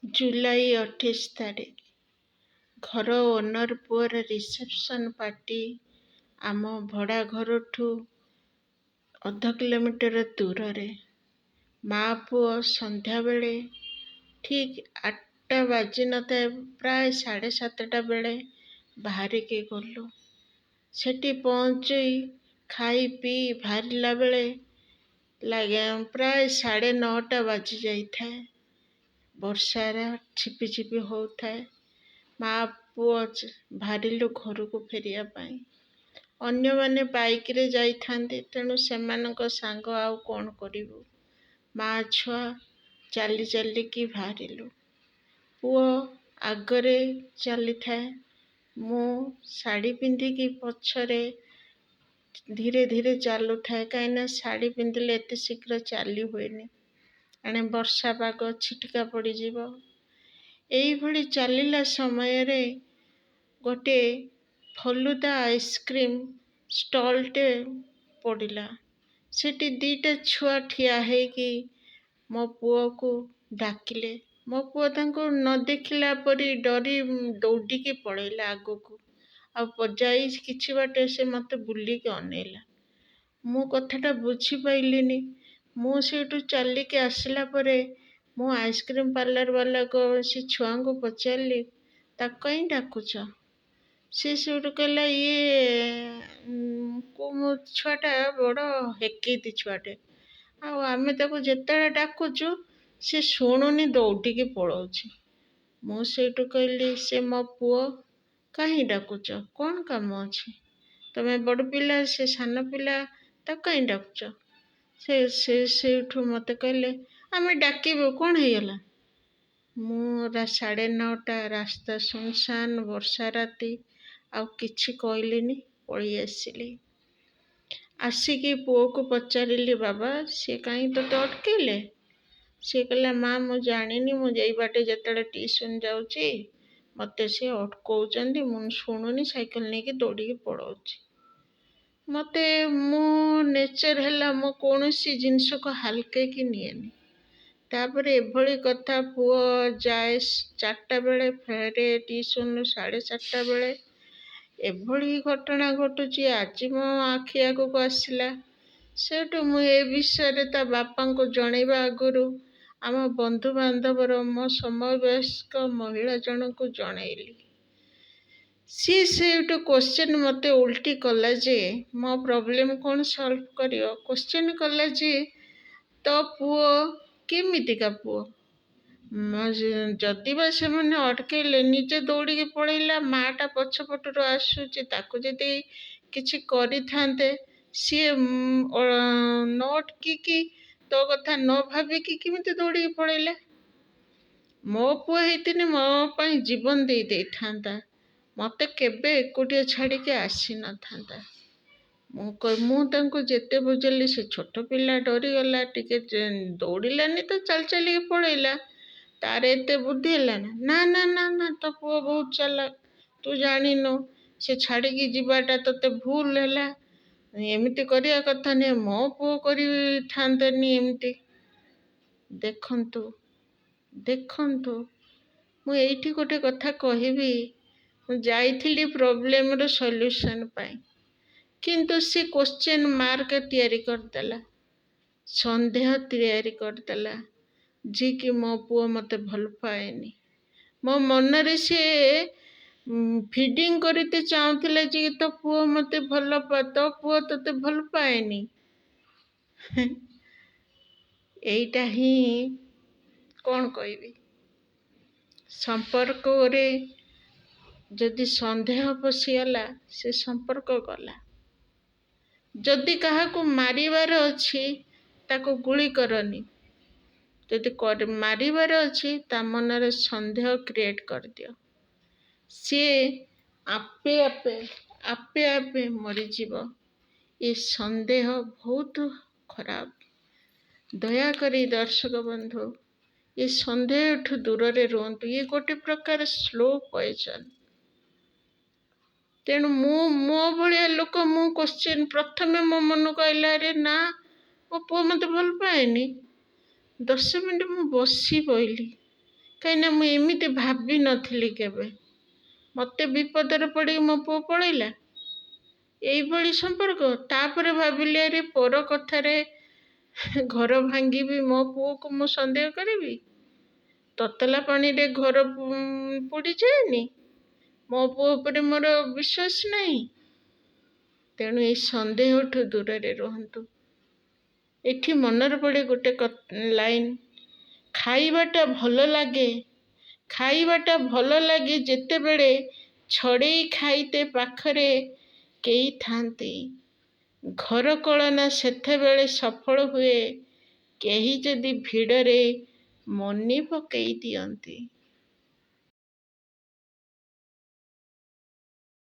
ଜୁଲାଇ 28 ତାରିଖ, ଘର ଓନର୍ ପୁଅର ରିସେପ୍ସନ୍ ପାର୍ଟି ଆମ ଭଡ଼ା ଘରଠୁ ଅଧ କିଲୋମିଟର ଦୂରରେ। ମା ପୁଅ ସନ୍ଧ୍ୟାବେଳେ ଠିକ୍ 8ଟା ବାଜିନଥାଏ, ପ୍ରାୟ 7:30 ବେଳେ ବାହାରିକି ଗଲୁ। ସେଠି ପହଞ୍ଚି ଖାଇ ପିଇ ବାହାରିଲା ବେଳେ ଲାଗେ ପ୍ରାୟ 9:30 ବାଜି ଯାଇଥାଏ। ବର୍ଷାର ଝିପି ଝିପି ହେଉଥାଏ। ମା ପୁଅ ବାହାରିଲୁ ଘରକୁ ଫେରିବା ପାଇଁ। ଅନ୍ୟମାନେ ବାଇକ୍ରେ ଯାଇଥାନ୍ତି, ତେଣୁ ସେମାନଙ୍କ ସାଙ୍ଗ ଆଉ କ'ଣ କରିବୁ। ମା ଛୁଆ ଚାଲି ଚାଲିକି ବାହାରିଲୁ। ପୁଅ ଆଗରେ ଚାଲିଥାଏ, ମୁଁ ଶାଢ଼ୀ ପିନ୍ଧିକି ପଛରେ ଧୀରେ ଧୀରେ ଚାଲୁଥାଏ, କାହିଁକିନା ଶାଢ଼ୀ ପିନ୍ଧିଲେ ଏତେ ଶୀଘ୍ର ଚାଲି ହୁଏନି, ଏଣେ ବର୍ଷା ପାଗ, ଛିଟିକା ପଡ଼ିଯିବ। ଏଇଭଳି ଚାଲିଲା ସମୟରେ ଗୋଟେ ଫଲୁଦା ଆଇସ୍କ୍ରିମ୍ ଷ୍ଟଲ୍ଟେ ପଡ଼ିଲା। ସେଠି ଦୁଇଟା ଛୁଆ ଠିଆ ହେଇକି ମୋ ପୁଅକୁ ଡାକିଲେ। ମୋ ପୁଅ ତାଙ୍କୁ ନ ଦେଖିଲା ପରି ଡରି ଦୌଡ଼ିକି ପଳେଇଲା ଆଗକୁ। ଆଉ ଯାଇ କିଛି ବାଟ ସେ ମୋତେ ବୁଲିକି ଅନେଇଲା। ମୁଁ କଥାଟା ବୁଝିପାରିଲିନି। ମୁଁ ସେଇଠୁ ଚାଲିକି ଆସିଲା ପରେ ମୁଁ ଆଇସ୍କ୍ରିମ୍ ପାର୍ଲର ବାଲାକୁ, ସେ ଛୁଆଙ୍କୁ ପଚାରିଲି, ତାକୁ କାହିଁ ଡାକୁଛ? ସେ ସେଇଠୁ କହିଲା, ଇଏ କେଉଁ ଛୁଆଟା, ବଡ଼ ହେକେଇତି ଛୁଆଟେ, ଆଉ ଆମେ ତାକୁ ଯେତେବେଳେ ଡାକୁଛୁ ସେ ଶୁଣୁନି, ଦୌଡ଼ିକି ପଳଉଛି। ମୁଁ ସେଇଠୁ କହିଲି, ସେ ମୋ ପୁଅ, କାହିଁ ଡାକୁଛ? କ'ଣ କାମ ଅଛି? ତମେ ବଡ଼ ପିଲା, ସେ ସାନ ପିଲା, ତାକୁ କାହିଁ ଡାକୁଛ? ସେ ସେଇଠୁ ମୋତେ କହିଲେ, ଆମେ ଡାକିବୁ, କ'ଣ ହେଇଗଲା? ମୁଁ 9:30, ରାସ୍ତା ଶୂନଶାନ, ବର୍ଷା ରାତି, ଆଉ କିଛି କହିଲିନି, ପଳେଇ ଆସିଲି। ଆସିକି ପୁଅକୁ ପଚାରିଲି, ବାବା, ସିଏ କାହିଁ ତୋତେ ଅଟକେଇଲେ? ସିଏ କହିଲା, ମା, ମୁଁ ଜାଣିନି, ମୁଁ ଏଇ ବାଟେ ଯେତେବେଳେ ଟିଉସନ୍ ଯାଉଛି ମୋତେ ସିଏ ଅଟକଉଛନ୍ତି, ମୁଁ ଶୁଣୁନି, ସାଇକେଲ ନେଇକି ଦୌଡ଼ିକି ପଳଉଛି। ମୋତେ ମୋ ନେଚର୍ ହେଲା, ମୁଁ କୌଣସି ଜିନିଷକୁ ହାଲକେଇକି ନିଏନି। ତାପରେ ଏଭଳି କଥା, ପୁଅ ଯାଏ 4ଟା ବେଳେ, ଫେରେ ଟିଉସନ୍ରୁ 4:30 ବେଳେ। ଏଭଳି ଘଟଣା ଘଟୁଛି, ଆଜି ମୋ ଆଖି ଆଗକୁ ଆସିଲା। ସେଇଠୁ ମୁଁ ଏ ବିଷୟରେ ତା ବାପାଙ୍କୁ ଜଣେଇବା ଆଗରୁ ଆମ ବନ୍ଧୁବାନ୍ଧବର ମୋ ସମବୟସ୍କ ମହିଳା ଜଣଙ୍କୁ ଜଣେଇଲି। ସିଏ ସେଇଠୁ କୋଶ୍ଚିନ୍ ମୋତେ ଉଲ୍ଟି କଲା ଯେ ମୋ ପ୍ରୋବ୍ଲେମ୍ କ'ଣ ସଲ୍ଭ କରିବ। କୋଶ୍ଚିନ୍ କଲା ଯେ ତୋ ପୁଅ କେମିତିକା ପୁଅ? ଯଦି ବା ସେମାନେ ଅଟକେଇଲେ, ନିଜେ ଦୌଡ଼ିକି ପଳେଇଲା, ମାଆଟା ପଛପଟରୁ ଆସୁଛି, ତାକୁ ଯଦି କିଛି କରିଥାନ୍ତେ, ସିଏ ନ ଅଟକିକି, ତୋ କଥା ନ ଭାବିକି କେମିତି ଦୌଡ଼ିକି ପଳେଇଲା? ମୋ ପୁଅ ହେଇଥିନେ ମୋ ପାଇଁ ଜୀବନ ଦେଇ ଦେଇଥାନ୍ତା, ମୋତେ କେବେ ଏକୁଟିଆ ଛାଡ଼ିକି ଆସିନଥାନ୍ତା। ମୁଁ ତାଙ୍କୁ ଯେତେ ବୁଝେଇଲି, ସେ ଛୋଟ ପିଲା ଡରିଗଲା ଟିକେ, ଦୌଡ଼ିଲାନି ତ ଚାଲି ଚାଲିକି ପଳେଇଲା, ତାର ଏତେ ବୁଦ୍ଧି ହେଲା ନା? ନା ନା ନା ନା, ତୋ ପୁଅ ବହୁତ ଚାଲାକ, ତୁ ଜାଣିନୁ, ସେ ଛାଡ଼ିକି ଯିବାଟା ତୋତେ ଭୁଲ ହେଲା, ଏମିତି କରିବା କଥା ନୁହେଁ, ମୋ ପୁଅ କରିଥାନ୍ତେନି ଏମିତି। ଦେଖନ୍ତୁ, ଦେଖନ୍ତୁ, ମୁଁ ଏଇଠି ଗୋଟେ କଥା କହିବି। ମୁଁ ଯାଇଥିଲି ପ୍ରୋବ୍ଲେମର ସଲ୍ୟୁସନ୍ ପାଇଁ, କିନ୍ତୁ ସେ କୋଶ୍ଚିନ୍ ମାର୍କ ତିଆରି କରିଦେଲା, ସନ୍ଦେହ ତିଆରି କରିଦେଲା ଯେ କି ମୋ ପୁଅ ମୋତେ ଭଲ ପାଏନି। ମୋ ମନରେ ସିଏ ଫିଡ଼ିଂ କରିତେ ଚାହୁଁଥିଲା ଯେ ତୋ ପୁଅ ମୋତେ ଭଲ ପା ତୋ ପୁଅ ତୋତେ ଭଲ ପାଏନି। ଏଇଟା ହିଁ କ'ଣ କହିବି, ସମ୍ପର୍କରେ ଯଦି ସନ୍ଦେହ ପଶିଗଲା, ସେ ସମ୍ପର୍କ ଗଲା। ଯଦି କାହାକୁ ମାରିବାର ଅଛି, ତାକୁ ଗୁଳି କରନି। ଯଦି ମାରିବାର ଅଛି, ତା ମନରେ ସନ୍ଦେହ କ୍ରିଏଟ୍ କରିଦିଅ, ସିଏ ଆପେ ଆପେ ଆପେ ଆପେ ମରିଯିବ। ଏ ସନ୍ଦେହ ବହୁତ ଖରାପ। ଦୟାକରି ଦର୍ଶକ ବନ୍ଧୁ, ଏ ସନ୍ଦେହଠୁ ଦୂରରେ ରୁହନ୍ତୁ। ଇଏ ଗୋଟେ ପ୍ରକାର ସ୍ଲୋ ପଏଜନ୍। ତେଣୁ ମୁଁ ମୋ ଭଳିଆ ଲୋକ, ମୁଁ କୋଶ୍ଚିନ୍ ପ୍ରଥମେ ମୋ ମନକୁ ଆଇଲା, ଆରେ ନା, ମୋ ପୁଅ ମୋତେ ଭଲ ପାଏନି। 10 ମିନିଟ୍ ମୁଁ ବସି ପଇଲି। କାହିଁକିନା ମୁଁ ଏମିତି ଭାବିନଥିଲି କେବେ। ମୋତେ ବିପଦରେ ପଡ଼ିକି ମୋ ପୁଅ ପଳେଇଲା, ଏଇଭଳି ସମ୍ପର୍କ। ତାପରେ ଭାବିଲି, ଆରେ, ପର କଥାରେ ଘର ଭାଙ୍ଗିବି, ମୋ ପୁଅକୁ ମୁଁ ସନ୍ଦେହ କରିବି? ତତଲା ପାଣିରେ ଘର ପୋଡ଼ିଯାଏନି? ମୋ ପୁଅ ଉପରେ ମୋର ବିଶ୍ୱାସ ନାହିଁ। ତେଣୁ ଏଇ ସନ୍ଦେହଠୁ ଦୂରରେ ରୁହନ୍ତୁ। ଏଠି ମନରେ ପଡ଼େ ଗୋଟେ ଲାଇନ୍, ଖାଇବାଟା ଭଲ ଲାଗେ, ଖାଇବାଟା ଭଲ ଲାଗେ ଯେତେବେଳେ ଛଡ଼େଇ ଖାଇତେ ପାଖରେ କେହି ଥାନ୍ତି, ଘର କଳନା ସେତେବେଳେ ସଫଳ ହୁଏ କେହି ଯଦି ଭିଡ଼ରେ ମନେ ପକେଇ ଦିଅନ୍ତି।